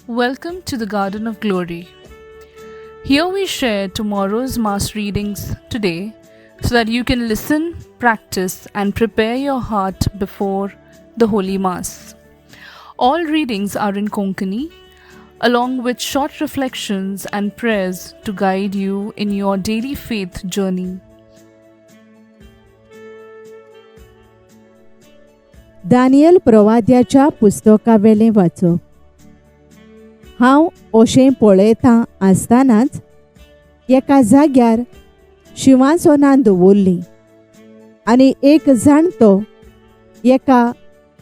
Welcome to the Garden of Glory. Here we share tomorrow's Mass readings today so that you can listen, practice, and prepare your heart before the Holy Mass. All readings are in Konkani, along with short reflections and prayers to guide you in your daily faith journey. Daniel प्रवाद्याच्या पुस्तकावेलें वाचप. हांव अशें पळयता आसतनाच एका जाग्यार शिंवासनां दवरलीं आनी एक जाणटो एका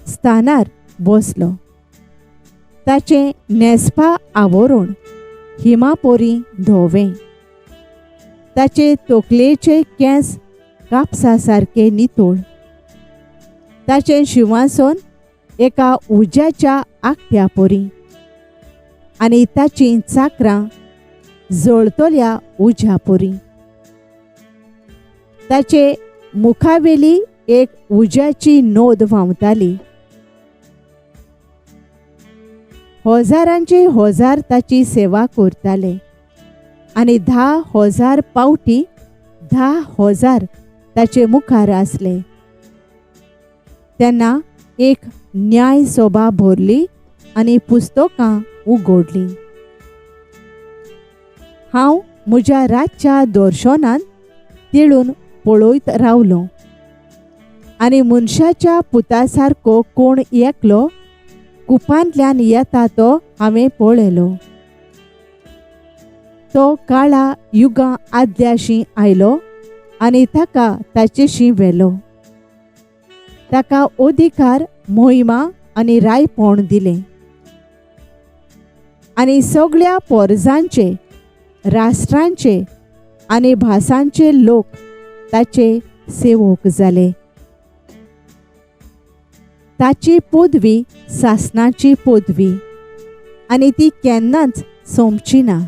स्थानार बसलो. ताचें न्हेसपा आवरण हिमापोरी धवें, ताचे तकलेचे केंस कापसा सारके नितळ, ताचें शिंवासन एका उज्याच्या आगट्या परी आनी ताचीं चाकरां जळतल्या उज्या परी. ताचे मुखावेली एक उज्याची नोद व्हांवताली. हजारांचे हजार ताची सेवा करताले आनी 10,000 पावटी 10,000 ताचे मुखार आसले. तेन्ना एक न्याय सभा भरली आनी पुस्तकां उगडलीं. हांव म्हज्या रातच्या दर्शनान तिळून पळयत रावलो आनी मनशाच्या पुता सारको कोण एकलो कुपांतल्यान येता तो हांवें पळयलो. तो काळा युगां आदल्याशी आयलो आनी ताका ताचेशी व्हेलो. ताका अधिकार, मोहिमा आनी रायपण दिलें आनी सगळ्या पोरजांचे, राष्ट्रांचे आनी भासांचे लोक ताचे सेवक जाले. ताची पदवी सासणाची पदवी आनी ती केन्नाच सोंपची ना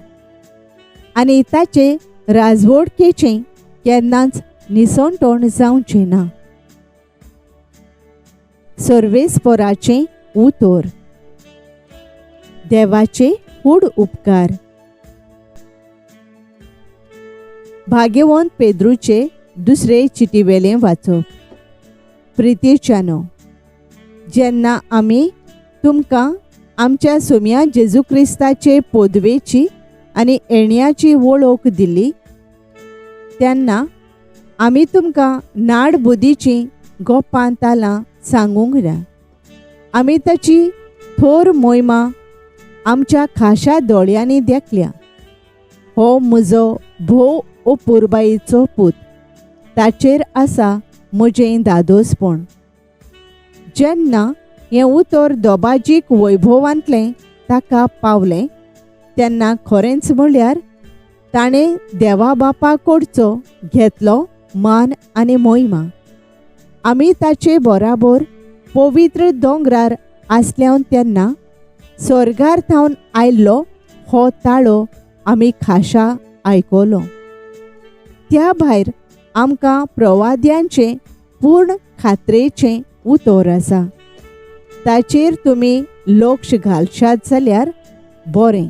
आनी ताचे राजवडकेचें केन्नाच निसणटण जावचें ना. सर्वेस्पराचें उतर. देवाचे व्हड उपकार. भाग्यवंत पेद्रूचे दुसरे चिटीवेलें वाचप. प्रितीच्यानो, जेन्ना आमी तुमकां आमच्या सोम्या जेजू क्रिस्ताचे पदवेची आनी येण्याची वळख दिली तेन्ना आमी तुमकां नाडबुदीचीं गोपां तालां सांगूंक ना. आमी ताची थोर मोहिमा आमच्या खाशा दोळ्यांनी देखल्या. हो म्हजो भोव अपुरबायेचो पूत, ताचेर आसा म्हजें दादोसपण. जेन्ना हें उतर दोबाजीक वैभवांतलें ताका पावलें तेन्ना खरेंच म्हळ्यार ताणें देवा बापा कडचो घेतलो मान आनी मोहिमा. आमी ताचे बराबर पवित्र दोंगरार आसल्यान तेन्ना स्वर्गार थावन आयल्लो हो ताळो आमी खाशा आयकलो. त्या भायर आमकां प्रवाद्यांचें पूर्ण खात्रेचें उतर आसा. ताचेर तुमी लक्ष घालशात जाल्यार बरें.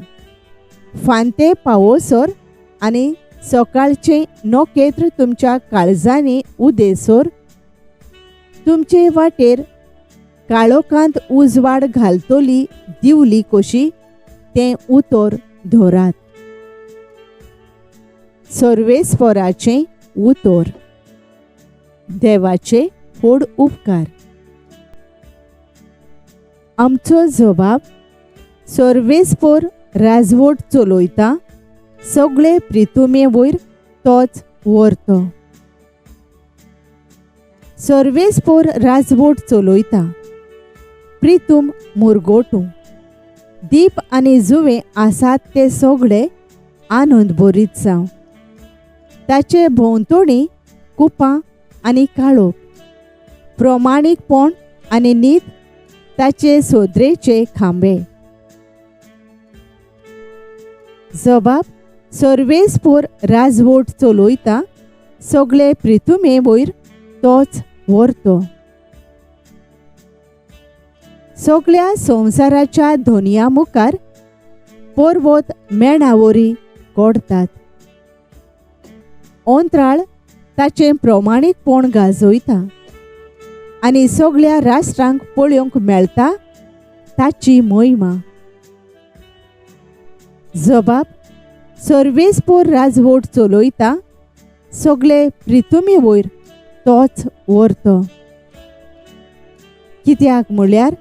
फांते पावोसर आनी सकाळचें नखेत्र तुमच्या काळजांनी उदेसर तुमचे वाटेर काळोखांत उजवाड घालतली दिवली कशी तें उतर धरात. सर्वेस्पराचें उतर. देवाचे व्हड उपकार. आमचो जबाब सर्वेस्पर राजवट चलयता, सगळे प्रितुमे वयर तोच व्हरतो. सर्वेस्पर राजवट चलयता, प्रितूम मुरगोटू. दीप आनी जुवें आसात ते सगळे आनंद भरीत जावं. ताचे भोंवतणी कुपां आनी काळोख, प्रमाणीकपण आनी नीत ताचे सोदरेचे खांबे. जबाब सर्वेस्पर राजवट चलयता, सगळे प्रितुमे वयर तोच व्हरतो. सगळ्या संवसाराच्या धोनया मुखार पर्वत मेणावरी कोडतात. अंतराळ ताचें प्रमाणीकपण गाजयता आनी सगळ्या राष्ट्रांक पळोवंक मेळटा ताची मोहिमा. जबाब सर्वेस्पोर राजवट चलयता, सगळे प्रितुमी वयर तोच व्हरतो. कित्याक म्हळ्यार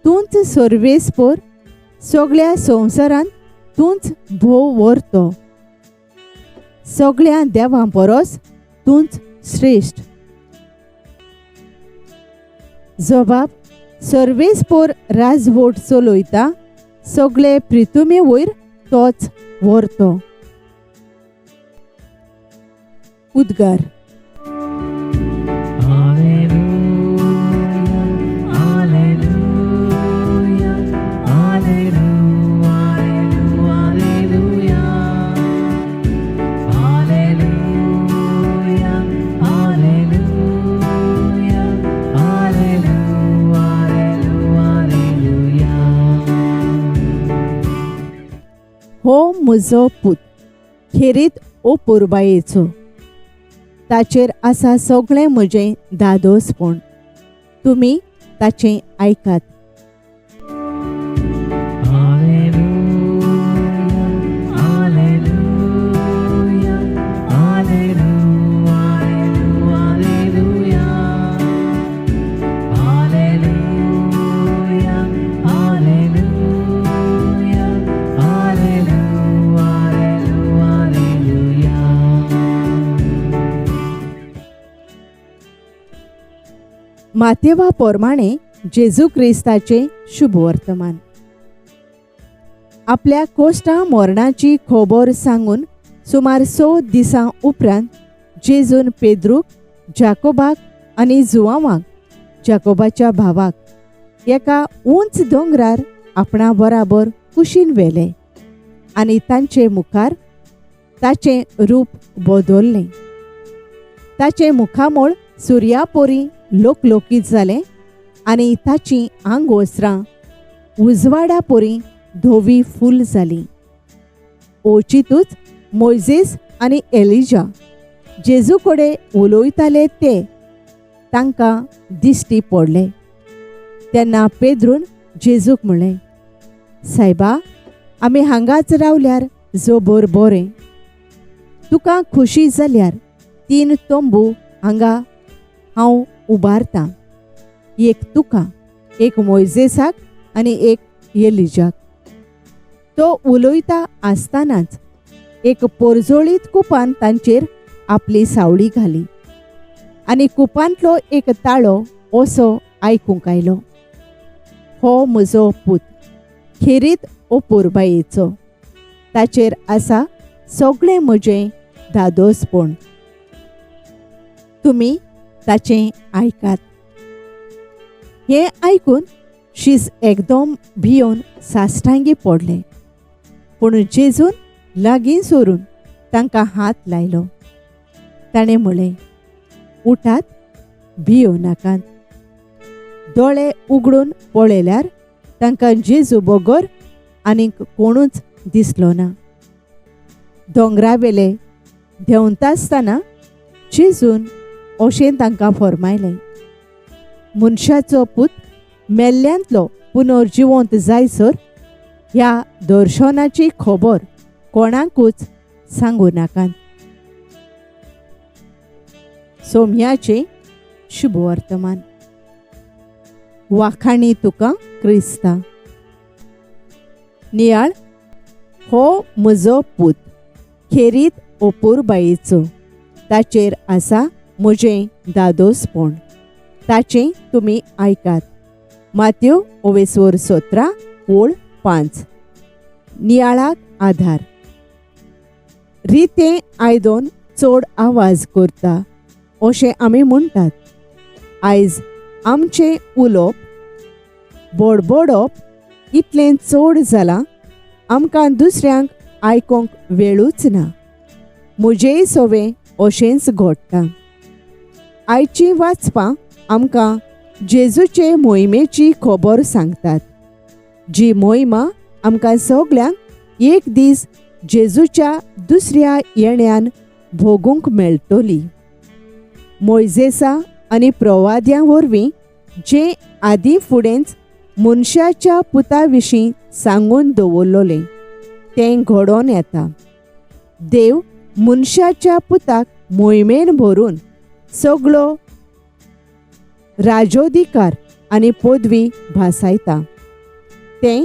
तूंच सर्वेस्पोर, सगळ्या संवसारांत तूंच भोव व्हरतो. सगळ्या देवां परस तूंच श्रेश्ठ. जबाब सर्वेस्पोर राजवट चलयता, सगळे प्रितुमे वयर तोच व्हरतो. उद्गार. हो म्हजो पूत खेरीत ओपुरबायेचो, ताचेर आसा सगळें म्हजें दादोसपण, तुमी ताचें आयकात. मातेवा पोरमाणे जेजू क्रिस्ताचें शुभवर्तमान. आपल्या कोश्टा मरणाची खबर सांगून सुमार 6 दिसां उपरांत जेजून पेद्रूक, जाकोबाक आनी जुवांवाक, जाकोबाच्या भावाक, एका उंच दोंगरार आपणा बराबर कुशीन व्हेले आनी तांचे मुखार ताचें रूप बदललें. ताचें मुखामळ सुर्यापोरी लोकलोकीत जालें आनी ताचीं आंगवस्त्रां उजवाडा पोरी धवी फूल जालीं. ओचितूच मोयजेस आनी एलिजा जेजू कडेन उलयताले ते तांकां दिश्टी पडले. तेन्ना पेद्रून जेजूक म्हणलें, सायबा, आमी हांगाच रावल्यार जोबर बरें. तुका खुशी जाल्यार 3 तंबू हांगा हांव उबारतां, एक तुका, एक मोयजेसाक आनी एक एलिजाक. तो उलयता आसतनाच एक पोरजोळीत कुपान तांचेर आपली सावळी घाली आनी कुपांतलो एक ताळो असो आयकूंक आयलो, हो म्हजो पूत खेरीत ओपुरबायेचो, ताचेर आसा सगळें म्हजें दादोसपण, तुमी ताचें आयकात. हें आयकून शीस एकदम भियोन साश्टांगी पडले. पूण जेजून लागीं सरून तांकां हात लायलो. ताणें म्हणलें, उठात, भियो नाकात. दोळे उगडून पळयल्यार तांकां जेजू बगर आनीक कोणूच दिसलो ना. दोंगरावेले देंवता आसतना जेजून अशें तांकां फर्मायलें, मनशाचो पूत मेल्ल्यांतलो पुनर्जिवंत जायसर ह्या दर्शनाची खबर कोणाकूच सांगू नाकात. सोम्याचें शुभवर्तमान. वाखाणी तुका क्रिस्ता. नियाळ, हो म्हजो पूत खेरीत ओपुरबायेचो, ताचेर आसा म्हजें दादोसपण, ताचें तुमी आयकात. मात्यो 17 ओळ 5. नियाळाक आधार. रितें आयदन चड आवाज करता अशें आमी म्हणटात. आयज आमचें उलोवप, बडबडप इतलें चड जालां, आमकां दुसऱ्यांक आयकूंक वेळूच ना. म्हजेय सवें अशेंच घडटा. आयचीं वाचपां आमकां जेजूचे मोहिमेची खबर सांगतात, जी मोहिमा आमकां सगल्यांक एक दीस जेजूच्या दुसऱ्या येण्यान भोगूंक मेळटली. मोयजेसा आनी प्रवाद्यां वरवीं जें आदीं फुडेंच मनशाच्या पुता विशीं सांगून दवरलोलें तें घडोवन येता. देव मनशाच्या पुताक मोहिमेन भरून सगळो राजोधिकार आनी पदवी भासायता. तें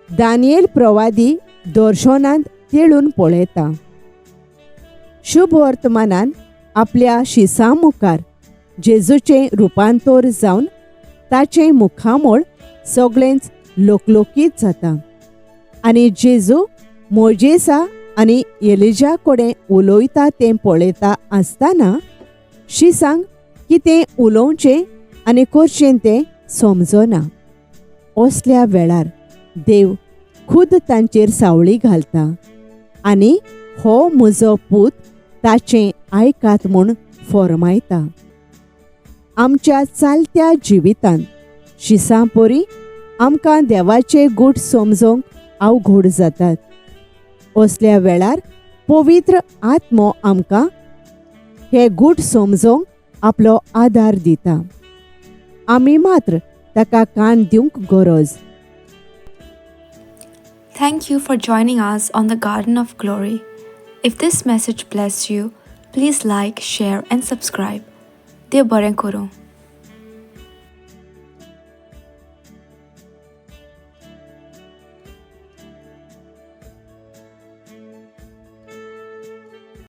दानियल प्रवादी दर्शनांत तेळून पळयता. शुभ वर्तमानान आपल्या शिसां मुखार जेजूचें रुपांतर जावन ताचें मुखामळ सगळेंच लोकलोकीत जाता आनी जेजू मोजेसा आनी एलिजा कडेन उलयता तें पळयता आसतना शिसांक कितें उलोवचें आनी करचें तें समजना. असल्या वेळार देव खुद तांचेर सावळी घालता आनी हो म्हजो पूत, ताचें आयकात म्हूण फॉर्मायता. आमच्या चालत्या जिवितांत शिसां परी आमकां देवाचे गूट समजोवंक अवघड जातात. असल्या वेळार पवित्र आत्मो आमकां हे गूट समजोवंक आपलो आदार दिता. आमी मात्र ताका कान दिवंक गरज. Thank you for joining us on the Garden of Glory. If this message blessed you, please like, share, and subscribe. देव बरें करूं.